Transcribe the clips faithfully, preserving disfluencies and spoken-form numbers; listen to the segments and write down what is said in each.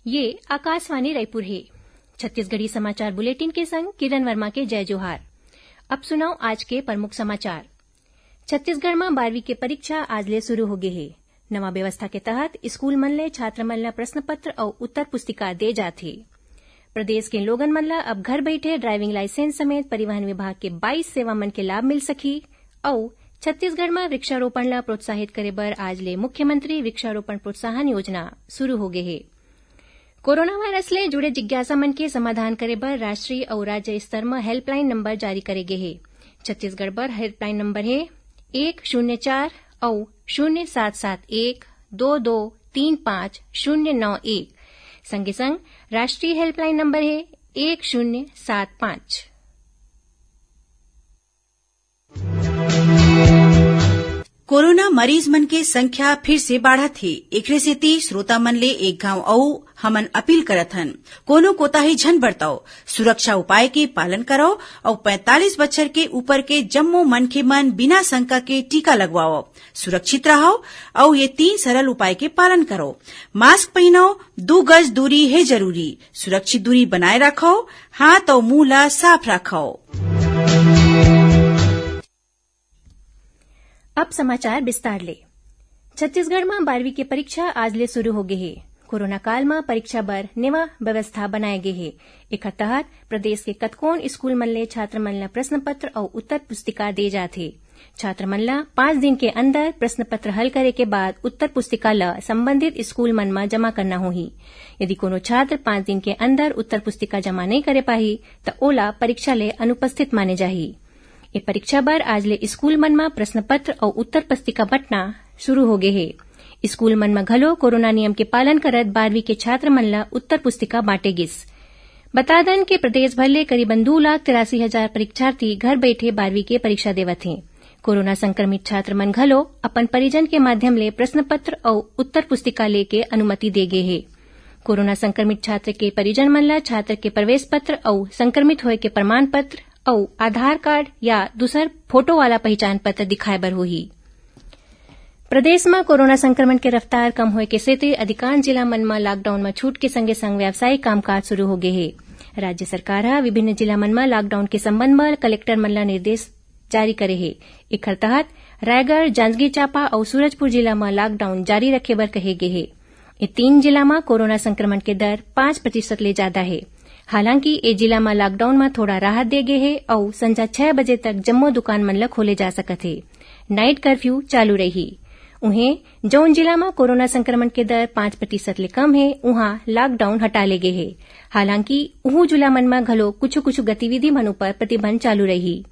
ये आकाशवाणी रायपुर हे। छत्तीसगढ़ी समाचार बुलेटिन के संग किरण वर्मा के जय जोहार। अब सुनव आज के प्रमुख समाचार। छत्तीसगढ़ म बारहवीं के परीक्षा आज ले शुरू होगे हे। नवा व्यवस्था के तहत स्कूल मन ले छात्र मन ल प्रश्न पत्र अउ उत्तर पुस्तिका दे जात हे। प्रदेश के लोगन मन ल अब घर बइठे ड्राइविंग लाइसेंस समेत परिवहन विभाग के बाईस सेवा मन के लाभ मिल सकही। अउ छत्तीसगढ़ म वृक्षारोपण ल प्रोत्साहित करे बर आज ले मुख्यमंत्री वृक्षारोपण प्रोत्साहन योजना शुरू होगे हे। कोरोना वायरस ले जुड़े जिज्ञासा मन के समाधान करे बर राष्ट्रीय अउ राज्य स्तर म हेल्पलाइन नंबर जारी करे गे हे। छत्तीसगढ़ बर हेल्पलाइन नंबर हे एक शून्य चार अउ शून्य सात सात एक दो दो तीन पाँच शून्य नौ एक। संगे संग राष्ट्रीय हेल्पलाइन नंबर हे एक शून्य सात पाँच। कोरोना मरीज मन के संख्या फिर से बाढ़त हे। एकरे सेती श्रोता मन ले एक घांव अउ हमन अपील करत हन, कोनो कोताही झन बरतव, सुरक्षा उपाय के पालन करव अउ पैंतालीस बछर के ऊपर के जम्मो मनखे मन बिना शंका के टीका लगवावव। सुरक्षित रहव अउ ये तीन सरल उपाय के पालन करव। मास्क पहिनव, दू गज दूरी हे जरूरी, सुरक्षित दूरी बनाए राखव, हाथ अउ मुंह ला साफ राखव। अब समाचार विस्तार ले। छत्तीसगढ़ म बारहवीं के परीक्षा आज ले शुरू होगे हे। कोरोना काल म परीक्षा बर नेवा व्यवस्था बनाए गे हे। एखर तहत प्रदेश के कतकोन स्कूल मन ले छात्र मन ल प्रश्न पत्र अउ उत्तर पुस्तिका दे जात हे। छात्र मन ल पांच दिन के अंदर प्रश्न पत्र हल करे के बाद उत्तर पुस्तिका ल संबंधित स्कूल मन म जमा करना होही। यदि कोनो छात्र पांच दिन के अंदर उत्तर पुस्तिका जमा नइ करे पाही, त ओला परीक्षा ले अनुपस्थित माने जाही। ए परीक्षा बर आज ले स्कूल मन म प्रश्न पत्र अउ उत्तर पुस्तिका बंटना शुरू होगे हे। स्कूल मन म घलो कोरोना नियम के पालन करत बारहवीं के छात्र मन ल उत्तर पुस्तिका बांटे गिस। बता दन के प्रदेश भर ले करीबन दू लाख तिरासी हजार परीक्षार्थी घर बइठे बारहवीं के परीक्षा देवत हें। कोरोना संक्रमित छात्र मन घलो अपन परिजन के माध्यम ले प्रश्न पत्र अउ उत्तर पुस्तिका लेके अनुमति दे गे हे। कोरोना संक्रमित छात्र के परिजन मन ल छात्र के प्रवेश पत्र अउ संक्रमित होए के प्रमाण पत्र अउ आधार कार्ड या दूसर फोटो वाला पहचान पत्र दिखाए बर होही। प्रदेश म कोरोना संक्रमण के रफ्तार कम होए के सेती अधिकांश जिला मन म लॉकडाउन म छूट के संगे संग व्यावसायिक कामकाज शुरू होगे हे। राज्य सरकार ह विभिन्न जिला मन म लॉकडाउन के संबंध म कलेक्टर मन ल निर्देश जारी करे हे। एखर तहत रायगढ़, जांजगीर चांपा अउ सूरजपुर जिला म लॉकडाउन जारी रखे बर कहे गे हे। ए तीन जिला म कोरोना संक्रमण के दर पाँच प्रतिशत ले जादा हे। हालांकि ए जिला म लॉकडाउन म थोड़ा राहत दे गे हे अउ संझा छह बजे तक जम्मो दुकान मन ल खोले जा सकत हे। नाइट कर्फ्यू चालू रही। उहें, जउन जिला म कोरोना संक्रमण के दर पाँच प्रतिशत ले कम हे, उहां लॉकडाउन हटा ले गे हे। हालांकि उहू जिला मन म घलो कुछु-कुछु गतिविधि मन उपर प्रतिबंध चालू रही।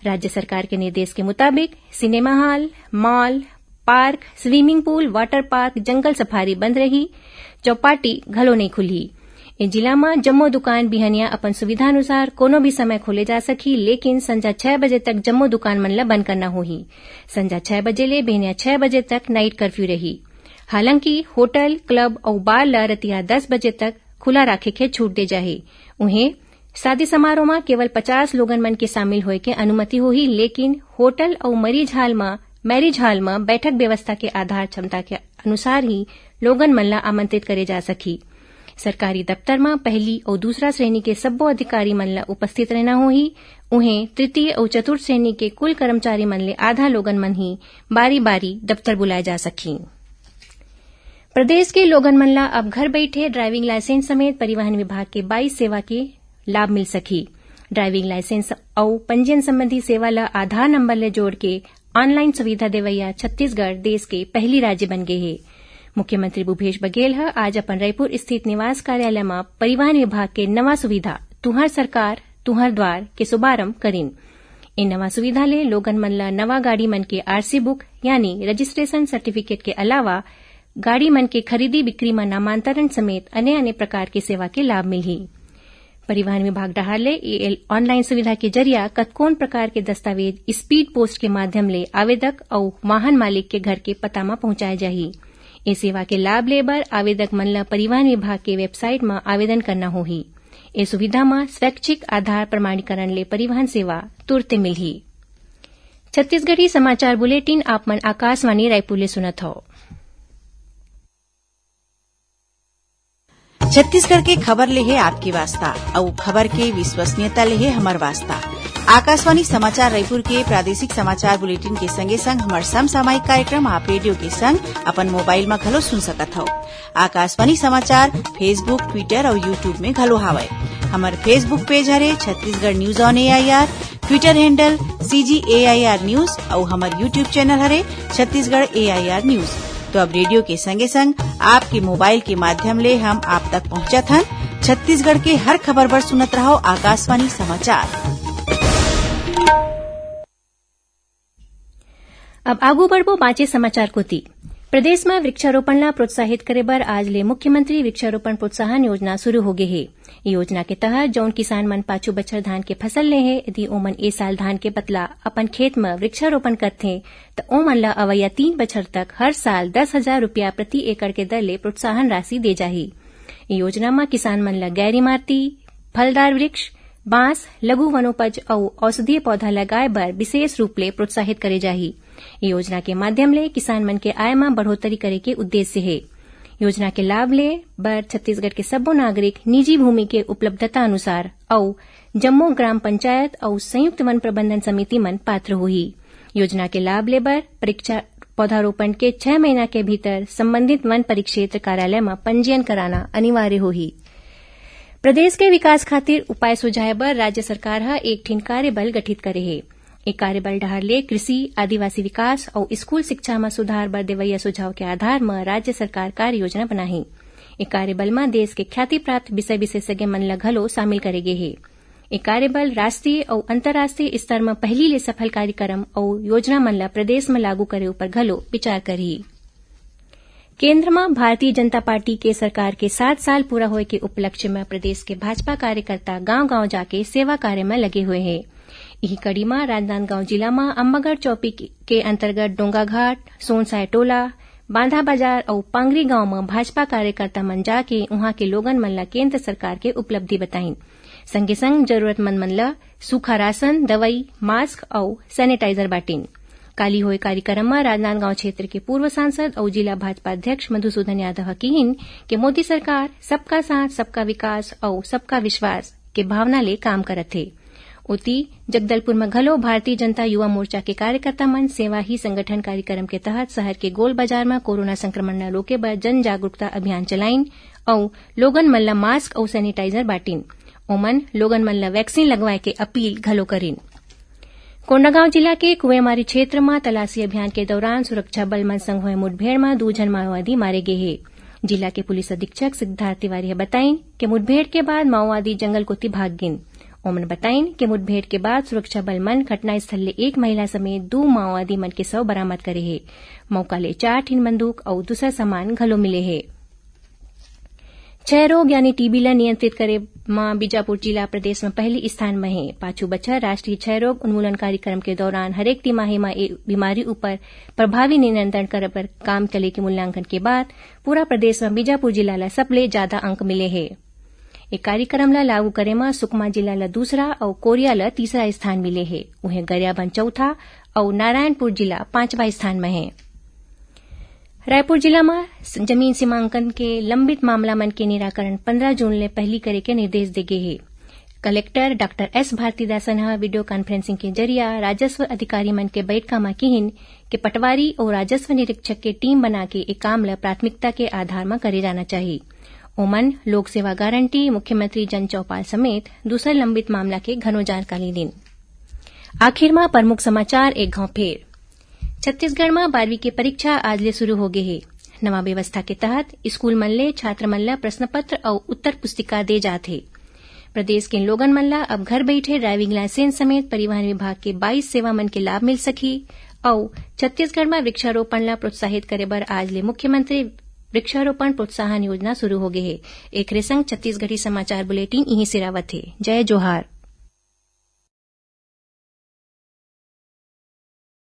राज्य सरकार के निर्देश के मुताबिक cinema hall, mall, park, swimming pool, water park, जंगल सफारी बंद रही। चौपाटी घलो नइ खुलही। ए जिला म जम्मो दुकान बिहनिया अपन सुविधा अनुसार कोनो भी समय खोले जा सकही, लेकिन संझा छह बजे तक जम्मो दुकान मन ल बंद करना होही। संझा छह बजे ले बिहनिया छह बजे तक नाइट कर्फ्यू रही। हालांकि होटल, क्लब अउ बार ल रतिहा दस बजे तक खुला राखे के छूट दे जाही। उहें, शादी समारोह म केवल पचास लोगन मन के शामिल होए के अनुमति होही, लेकिन होटल अउ मरीज हॉल म, मैरिज हॉल म बैठक व्यवस्था के आधार क्षमता के अनुसार ही लोगन मन ल आमंत्रित करे जा सकही। सरकारी दफ्तर म पहली अउ दूसरा श्रेणी के सब्बो अधिकारी मन ल उपस्थित रहना होही। उहें, तृतीय अउ चतुर्थ श्रेणी के कुल कर्मचारी मन ले आधा लोगन मन ही बारी-बारी दफ्तर बुलाए जा सकही। प्रदेश के लोगन मन ल अब घर बइठे ड्राइविंग लाइसेंस समेत परिवहन विभाग के बाईस सेवा के लाभ मिल सकही। ड्राइविंग लाइसेंस अउ पंजीयन संबंधी सेवा ल आधार नंबर ले जोड़ के ऑनलाइन सुविधा देवइया छत्तीसगढ़ देश के पहली राज्य बन गे हे। मुख्यमंत्री भूपेश बघेल ह आज अपन रायपुर स्थित निवास कार्यालय म परिवहन विभाग के नवा सुविधा तुंहर सरकार, तुंहर द्वार के शुभारंभ करिन। ए नवा सुविधा ले लोगन मन ल नवा गाड़ी मन के आरसी बुक यानी रजिस्ट्रेशन सर्टिफिकेट के अलावा गाड़ी मन के खरीदी बिक्री म नामांतरण समेत अन्य-अन्य प्रकार के सेवा के लाभ मिलही। परिवहन विभाग डहार ले ए ऑनलाइन सुविधा के जरिया कतकोन प्रकार के दस्तावेज स्पीड पोस्ट के माध्यम ले आवेदक अउ वाहन मालिक के घर के पता म पहुंचाए जाही। ए सेवा के लाभ ले बर आवेदक मन ल परिवहन विभाग के वेबसाइट म आवेदन करना होही। ए सुविधा म स्वैच्छिक आधार प्रमाणीकरण ले परिवहन सेवा तुरते मिलही। छत्तीसगढ़ी समाचार बुलेटिन आप मन आकाशवाणी रायपुर ले सुनत हव। छत्तीसगढ़ के खबर ले हे आपके वास्ता, अउ खबर के विश्वसनीयता ले हे हमर वास्ता। आकाशवाणी समाचार रायपुर के प्रादेशिक समाचार बुलेटिन के संगे संग हमर समसामयिक कार्यक्रम आप रेडियो के संग अपन मोबाइल म घलो सुन सकत हव। आकाशवाणी समाचार Facebook, Twitter अउ YouTube में घलो हावय। हमर Facebook पेज हरे Chhattisgarh news on AIR, Twitter handle CG AIR news अउ हमर YouTube चैनल हरे छत्तीसगढ़ एआईआर न्यूज। तो अब रेडियो के संगे संग आपके मोबाइल के माध्यम ले हम आप तक पहुंचत हन। छत्तीसगढ़ के हर खबर बर सुनत रहव आकाशवाणी समाचार। अब आगू बढ़बो बांचे समाचार कोति। प्रदेश म वृक्षारोपण ला प्रोत्साहित करे बर आज ले मुख्यमंत्री वृक्षारोपण प्रोत्साहन योजना शुरू होगे हे। ये योजना के तहत जउन किसान मन पाछू बछर धान के फसल ले हे, यदि ओमन ए साल धान के बदला अपन खेत म वृक्षारोपण करथे, त ओमन ला अवइया तीन बछर तक हर साल दस हजार रुपया प्रति एकड़ के दर ले प्रोत्साहन राशि दे जाही। ये योजना म किसान मन ला गैर इमारती, फलदार वृक्ष, बांस, लघु वनोपज अउ औषधीय पौधा लगाए बर विशेष रूप ले प्रोत्साहित करे जाही। ये योजना के माध्यम ले किसान मन के आय म बढ़ोतरी करे के उद्देश्य हे। योजना के लाभ ले बर छत्तीसगढ़ के सब्बो नागरिक निजी भूमि के उपलब्धता अनुसार अउ जम्मो ग्राम पंचायत अउ संयुक्त वन प्रबंधन समिति मन पात्र होही। योजना के लाभ ले बर परीक्षा पौधारोपण के छह महीना के भीतर संबंधित वन परिक्षेत्र कार्यालय म पंजीयन कराना अनिवार्य होही। प्रदेश के विकास खातिर उपाय सुझाए बर राज्य सरकार ह एक ठिन कार्यबल गठित करे हे। ए कार्यबल डहार ले कृषि, आदिवासी विकास अउ स्कूल शिक्षा म सुधार बर देवइया सुझाव के आधार म राज्य सरकार कार्य योजना बनाही। ए कार्यबल म देश के ख्याति प्राप्त विषय विशेषज्ञ मन ल घलो शामिल करे गे हे। ए कार्यबल राष्ट्रीय अउ अंतर्राष्ट्रीय स्तर म पहिली ले सफल कार्यक्रम अउ योजना मन ल प्रदेश म लागू करे उपर घलो विचार करही। केंद्र म भारतीय जनता पार्टी के सरकार के सात साल पूरा होए के उपलक्ष्य म प्रदेश के भाजपा कार्यकर्ता गांव-गांव जाके सेवा कार्य म लगे हुए हे। इही कड़ी म राजनांदगांव जिला म अम्बागढ़ चौकी के, के अंतर्गत डोंगाघाट, सोनसाय टोला, बांधा बाजार अउ पांगरी गांव म भाजपा कार्यकर्ता मन जाके उहां के लोगन मन ल केंद्र सरकार के उपलब्धि बताइन। संगे संग जरूरतमंद मन ल सूखा राशन, दवाई, मास्क अउ सैनिटाइजर बांटिन। काली होए कार्यक्रम म राजनांदगांव क्षेत्र के पूर्व सांसद अउ जिला भाजपा अध्यक्ष मधुसूदन यादव ह किहिन कि मोदी सरकार सबका साथ, सबका विकास अउ सबका विश्वास के भावना ले काम करत हे। ओती, जगदलपुर म घलो भारतीय जनता युवा मोर्चा के कार्यकर्ता मन सेवा ही संगठन कार्यक्रम के तहत शहर के गोल बाजार म कोरोना संक्रमण ल रोके बर जन जागरूकता अभियान चलाइन अउ लोगन मन ल मास्क अउ सैनिटाइजर बांटिन। ओमन लोगन मन ल वैक्सीन लगवाए के अपील घलो करिन। कोंडागांव जिला के कुएमारी क्षेत्र म तलाशी अभियान के दौरान सुरक्षा बल मन संग होए मुठभेड़ म दू झन माओवादी मारे गे हे। जिला के पुलिस अधीक्षक सिद्धार्थ तिवारी ह बताइन कि मुठभेड़ के बाद माओवादी जंगल कोति भाग गिन। ओमन बताइन कि मुठभेड़ के बाद सुरक्षा बल मन घटनास्थल ले एक महिला समेत दू माओवादी मन के शव बरामद करे हे। मौका ले चार ठिन बंदूक अउ दूसर सामान घलो मिले हे। क्षय रोग यानी टीबी ल नियंत्रित करे म बीजापुर जिला प्रदेश म पहली स्थान म हे। पाछू बछर राष्ट्रीय क्षय रोग उन्मूलन कार्यक्रम के दौरान हरेक तिमाही म ए बीमारी ऊपर प्रभावी नियंत्रण करे बर काम चले के मूल्यांकन के बाद पूरा प्रदेश म बीजापुर जिला ल सबले जादा अंक मिले हे। ए कार्यक्रम ल लागू करे म सुकमा जिला ल दूसरा अउ कोरिया ल तीसरा स्थान मिले हे। उहें गरियाबंद चौथा अउ नारायणपुर जिला पांचवा स्थान म हे। रायपुर जिला म स-, जमीन सीमांकन के लंबित मामला मन के निराकरण पंद्रह जून ले पहिली करे के निर्देश दे गे हे। कलेक्टर डॉक्टर एस भारतीदासन ह वीडियो कॉन्फ्रेंसिंग के जरिया राजस्व अधिकारी मन के बैठका म किहिन कि पटवारी अउ राजस्व निरीक्षक के टीम बना के ए काम ल प्राथमिकता के आधार म करे जाना चाही। ओमन लोक सेवा गारंटी, मुख्यमंत्री जन चौपाल समेत दूसर लंबित मामला के घलो जानकारी लीन। आखिर म प्रमुख समाचार एक घांव फेर। छत्तीसगढ़ म बारहवीं के परीक्षा आज ले शुरू हो गे हे। नवा व्यवस्था के तहत स्कूल मन ले छात्र मन ल प्रश्न पत्र अउ उत्तर पुस्तिका दे जात हे। प्रदेश के लोगन मन ल अब घर बइठे ड्राइविंग लाइसेंस समेत परिवहन विभाग के बाईस सेवा मन के लाभ मिल सकही अउ छत्तीसगढ़ म वृक्षारोपण ल प्रोत्साहित करे बर आज ले मुख्यमंत्री वृक्षारोपण प्रोत्साहन योजना शुरू हो गे हे। एकरे संग छत्तीसगढ़ी समाचार बुलेटिन इहीं सिरावत हे। जय जोहार।